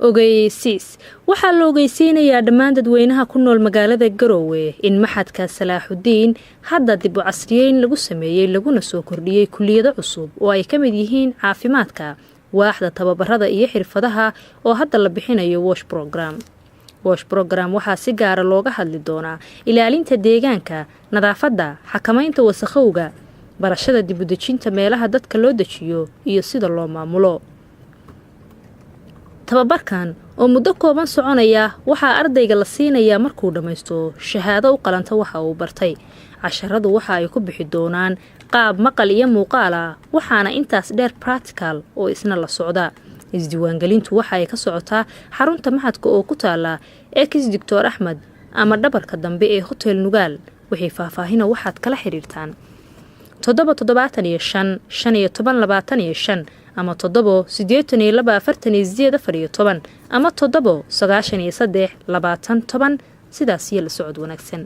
Ogeysiis: waxaa la ogeysiinayaa dhammaan dadweynaha ku nool magaalada Garoowe in Machadka Salaaxudiin hadda dib u casriyeyn lagu sameeyey, laguna soo kordhiyey kuliyado cusub oo ay ka mid yihiin caafimaadka, waaxda tababarada iyo xirfadaha oo hadda la bixinayo WASH program. WASH program waxaa si gaara looga hadli doonaa ilaalinta deegaanka, nadaafadda, xakamaynta wasakhowga, barashada dibudejinta meelaha dadka loo dejiyo iyo sida loo maamulo. Tababarkan oo muddo kooban soconaya waxaa ardayga la siinayaa markuu dhammaysto shahaado u qalanta waxa uu bartay. Casharadu waxa ay ku bixi doonaan qaab maqal iyo muuqaal ah, waxaana intaas dheer practical oo isna la socda. Isdiiwaangelintu waxa ay ka socotaa xarunta machadka oo ku taala Ex Doctor Axmed ama dhabarka dambe ee Hotel Nugaal. Wixii faahfaahina waxaad kala xiriirtaan 7 75 15 25 ama 7 82 48 14 ama 7 93 20 10. Sidaas iyo la socod wanaagsan.